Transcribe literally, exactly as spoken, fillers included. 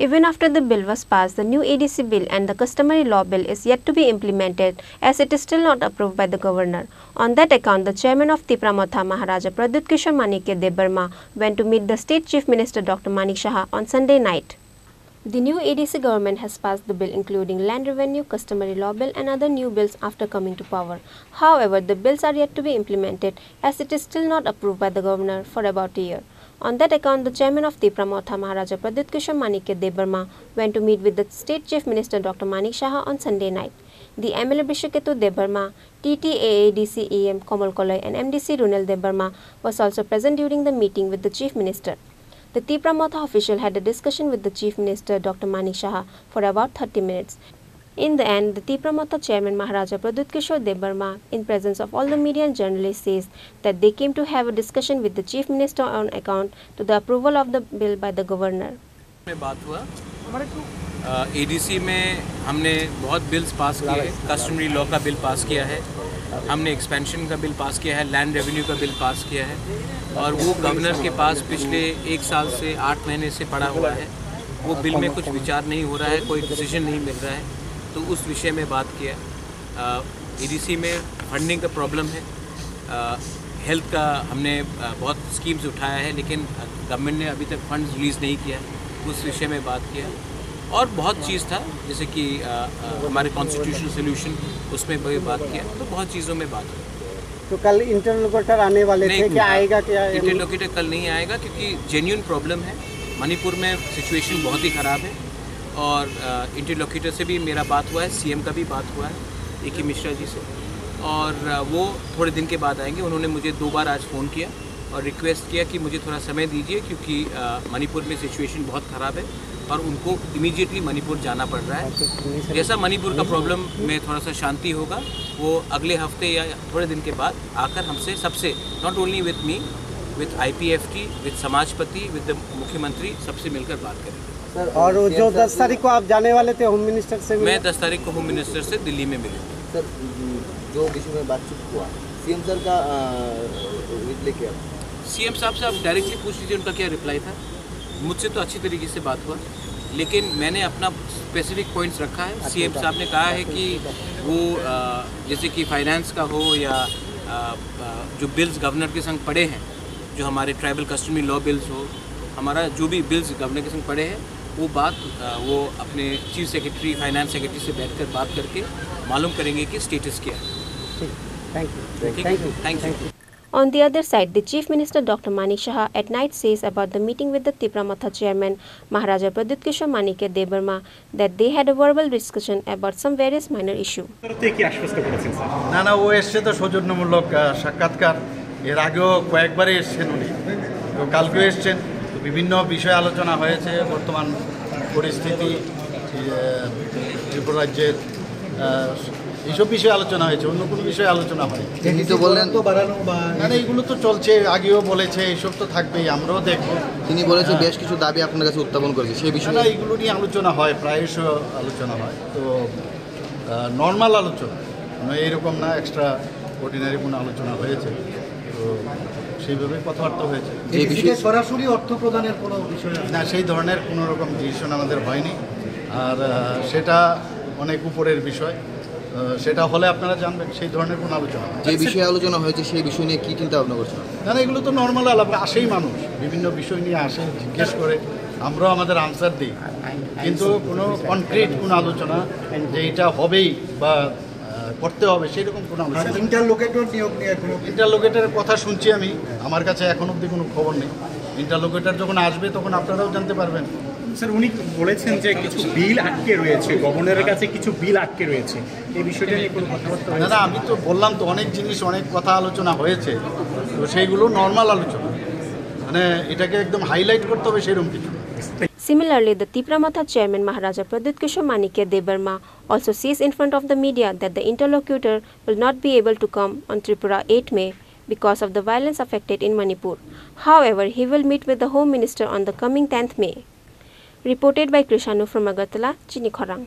Even after the bill was passed, the new A D C bill and the customary law bill is yet to be implemented, as it is still not approved by the governor. On that account, the chairman of Tipra Motha, Maharaja Pradyut Kishore Manikya Debbarma, went to meet the state chief minister Doctor Manik Saha on Sunday night. The new A D C government has passed the bill, including land revenue, customary law bill and other new bills after coming to power. However, the bills are yet to be implemented, as it is still not approved by the governor for about a year. On that account, the chairman of Tipra Motha, Maharaja Pradyut Kishore Manikya Debbarma, went to meet with the state chief minister Doctor Manik Saha on Sunday night. The M L A Brishaketu Debbarma, T T A A D C E M Komal Koloi and M D C Runel Debbarma was also present during the meeting with the chief minister. The Tipra Motha official had a discussion with the chief minister Doctor Manik Saha for about thirty minutes. In the end, the Tipra Motha chairman Maharaja Pradyut Kishore Debbarma, in presence of all the media and journalists, says that they came to have a discussion with the chief minister on account to the approval of the bill by the governor. में बात हुआ। हमारे तो अ, एडीसी में हमने बहुत bills pass किए हैं, कस्टमरी लॉ का बिल पास किया है, हमने एक्सपेंशन का बिल पास किया है, लैंड रेवेन्यू का बिल पास किया है, और वो गवर्नर के पास पिछले एक साल से, आठ महीने से पड़ा हुआ है। वो बिल में कुछ विचार नहीं हो रहा है, कोई डिसीजन नहीं मिल रहा है, तो उस विषय में बात किया। अ, एडीसी में फंडिंग का प्रॉब्लम है। अ, हेल्थ का हमने, अ, बहुत स्कीम्स उठाया है, लेकिन गवर्नमेंट ने अभी तक फंड्स रिलीज नहीं किया है, उस विषय में बात किया। और बहुत चीज़ था, जैसे कि, अ, अ, हमारे कॉन्स्टिट्यूशनल सॉल्यूशन, उसमें भी बात किया, तो बहुत चीज़ों में बात हुई। तो कल इंटरलोकेटर आने वाले नहीं, थे, क्या आएगा, क्या? इंटरलोकेटर कल नहीं आएगा, क्योंकि जेन्युइन प्रॉब्लम है। मणिपुर में सिचुएशन बहुत ही ख़राब है और, अ, इंटरलोकेटर से भी मेरा बात हुआ है, सीएम का भी बात हुआ है, एके मिश्रा जी से, और, अ, वो थोड़े दिन के बाद आएंगे। उन्होंने मुझे दो बार आज फ़ोन किया और रिक्वेस्ट किया कि मुझे थोड़ा समय दीजिए, क्योंकि, अ, मणिपुर में सिचुएशन बहुत ख़राब है और उनको इमीडिएटली मणिपुर जाना पड़ रहा है। जैसा मणिपुर का प्रॉब्लम में थोड़ा सा शांति होगा, वो अगले हफ्ते या थोड़े दिन के बाद आकर हमसे सबसे, not only with me, with आईपीएफ़टी, with समाजपति, with the मुख्यमंत्री, सबसे मिलकर बात करेंगे। सर, और वो जो सीएम सर दस की तारीख को आप जाने वाले थे होम मिनिस्टर से मिलने? मैं दस तारीख को होम मिनिस्टर से दिल्ली में मिलूंगा। सर, जो विषय में बातचीत हुआ, सीएम सर का, अ, रिप्लाई क्या? सीएम साहब से आप डायरेक्टली पूछ लीजिए, उनका क्या रिप्लाई था। मुझसे तो अच्छी तरीके से बात हुआ, लेकिन मैंने अपना स्पेसिफिक पॉइंट्स रखा है। सीएम साहब ने कहा है कि वो, अ, जैसे कि फाइनेंस का हो या, अ, अ, जो बिल्स गवर्नर के संग पड़े हैं, जो हमारे ट्राइबल कस्टमरी लॉ बिल्स हो, हमारा जो भी बिल्स गवर्नर के संग पड़े हैं, वो बात, अ, वो अपने चीफ सेक्रेटरी, फाइनेंस सेक्रेटरी से बैठकर बात करके मालूम करेंगे कि स्टेटस क्या है। ठीक, थैंक यू। ठीक है? Thank you. On the other side, the Chief Minister Doctor Manik Saha at night says about the meeting with the Tipra Motha chairman Maharaja Pradyut Kishore Manikya Debbarma that they had a verbal discussion about some various minor issue. তরফ থেকে কি আশ্বস্ত করেছেন স্যার? না, না, ও এসছে তো সৌজন্যমূলক, আহ, সাক্ষাৎকার। এর আগেও কয়েকবারই এসছেন উনি, তো কালকেও এসছেন। তো বিভিন্ন বিষয়ে আলোচনা হয়েছে, বর্তমান পরিস্থিতি, আহ, ত্রিপুরা রাজ্যের, আহ, এইসব বিষয়ে আলোচনা হয়েছে, অন্য কোনো বিষয়ে আলোচনা হয়নি। তিনি তো বললেন বরাদ্দ বাড়ানো বা না, না, এগুলো তো চলছে, আগেও বলেছে, এইসব তো থাকবেই, আমরাও দেখবো। তিনি বলেছেন হ্যাঁ। বেশ কিছু দাবি আপনার কাছে উত্থাপন করেছে, সেই না, বিষয়ে না, এগুলো নিয়ে আলোচনা হয়, প্রায়শ আলোচনা হয়। তো, আহ, নর্মাল আলোচনা, মানে এইরকম না, এক্সট্রা অর্ডিনারি কোনো আলোচনা হয়েছে, তো সেইভাবে কথাবার্তা হয়েছে। যে এডিসিকে বিষয়ে সরাসরি অর্থ প্রদানের কোনো বিষয় আছে? না, সেই ধরনের কোনো রকম ডিসিশন আমাদের হয়নি। আর, আহ, সেটা অনেক উপরের বিষয়। আহ, সেটা হলে আপনারা জানবেন, সেই ধরনের কোনো আলোচনা হয়নি। যে বিষয়ে আলোচনা হয়েছে, সেই বিষয় নিয়ে কি চিন্তা ভাবনা করছেন? না, না, এগুলো তো নর্মাল আলাপ, আসেই মানুষ, বিভিন্ন বিষয় নিয়ে আসে, জিজ্ঞেস করে, আমরাও আমাদের আনসার দিই, কিন্তু কোনো কনক্রিট কোনো আলোচনা যে এটা হবেই বা, আহ, করতে হবে, সেরকম কোনো আলোচনা নেই। ইন্টারলোকেটর নিয়োগ নিয়ে কোনো ইন্টারলোকেটরের কথা শুনছি আমি, আমার কাছে এখন অবধি কোনো খবর নেই। ইন্টারলোকেটর যখন আসবে, তখন আপনারাও জানতে পারবেন। স্যার, উনি বলেছেন যে কিছু বিল আটকে রয়েছে, গভর্নরের কাছে কিছু বিল আটকে রয়েছে, এই বিষয়টা নিয়ে কোনো কথাবার্তা না, হয়েছে? না, আমি তো বললাম তো, অনেক জিনিস, অনেক কথা আলোচনা হয়েছে, তো সেইগুলো নর্মাল আলোচনা, মানে এটাকে একদম হাইলাইট করতে হবে সেরকম কিছু না। Similarly, the Tipra Motha chairman Maharaja Pradyut Kishore Manikya Debbarma also says in front of the media that the interlocutor will not be able to come on Tripura eight May because of the violence affected in Manipur. However, he will meet with the Home Minister on the coming tenth May. Reported by Krishanu from Agartala, Chini Khorang.